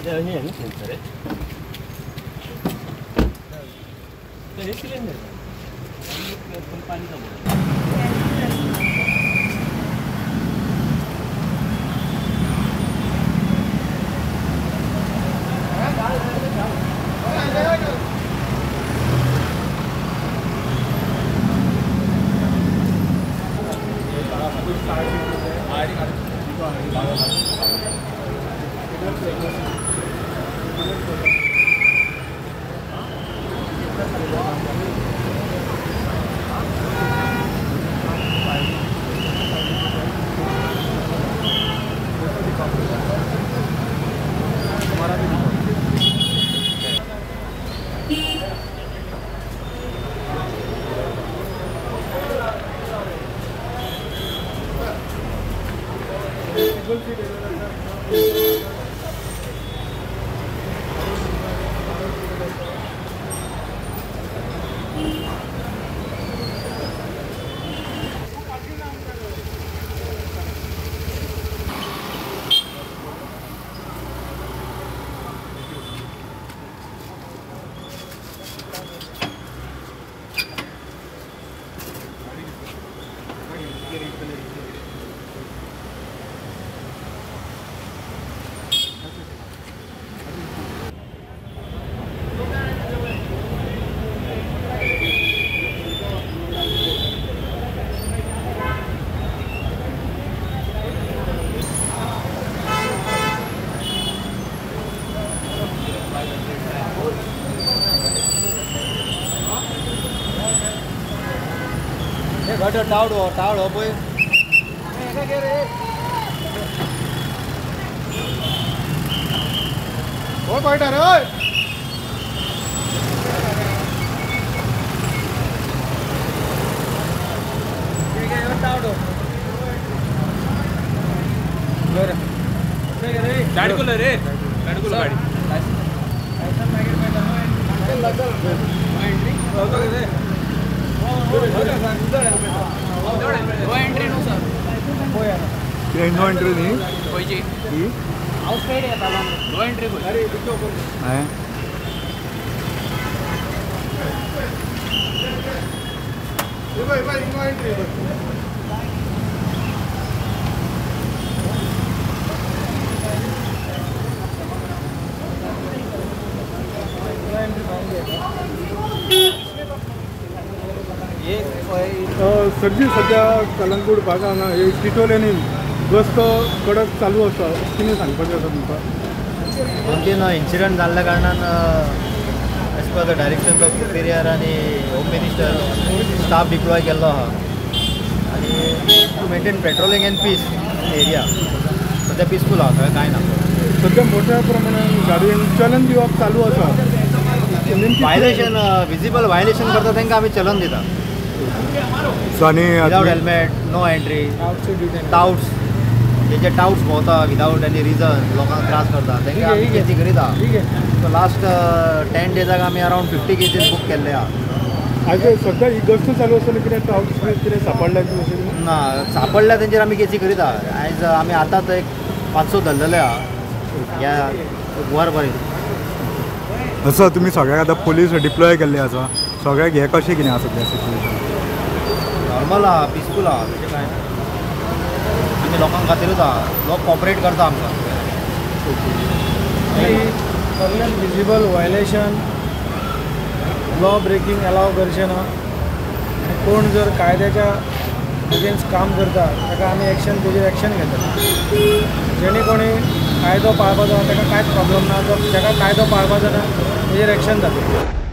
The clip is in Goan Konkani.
हे न्ही सेन्सर आहे हे सिलेंडर पाणी टावड हो पळय हो पळटा रे ओय गाडी कोलो रे गाडी कोलो गाडी no entry no sir no entry न्ही खंयची आउटसाइड येता नो एंट्री खंय सरजी सध्या कलंगूट भागान हे टिटोलेनी गस्त कडक चालू आसा कितें सांगपाचें आसा तुमकां? दोन तीन इन्सिडंट जाल्ल्या कारणान as per the direction of superior आनी होम मिनिस्टर स्टाफ डिप्लॉय केल्लो आहा आनी to maintain patrolling and peace in area. सद्या पिसफूल आहा थंय कांय ना. सध्या मोठ्या प्रमाणान गाडयेंक चलन दिवप चालू आसा. वायलेशन विजिबल वायलेशन करता तांकां आमी चलन दिता. Without helmet, no entry, touts, जे टाउट्स भोंवता विदाउट एनी रिजन लोकांक त्रास करता तांकां आमी केसी करिता. सो लास्ट 10 डेजाक आमी अरावंड 50 केसीस बूक केल्ले आहा. आयज सद्या ही गस्त चालू आसतना कितें टाउट्स कितें सापडल्या ना सापडल्या तेंचेर आमी केसी करिता. आयज आमी आतांच एक 500 धरलेले आहा ह्या वरभर. असो तुमी सगळ्याक आतां पोलीस डिप्लॉय केल्ले आसा सगळ्याक हें कशें कितें आसा सद्या सिच्युएशन? नॉर्मल आहा, पिसफूल आहा, तशें कांय ना. आमी लोकांक खातीरूच आहा, लोक कॉपरेट करता आमकां. सगळ्यांक visible violation law breaking allow करचें ना आनी कोण जर कायद्याच्या अगेन्स्ट काम करता ताका आमी एक्शन तेजेर एक्शन घेतले. जेणे कोणी कायदो पाळपाचो ताका कांयच प्रॉब्लम ना, जो ताका कायदो पाळपाचो ना तेजेर एक्शन जातलें.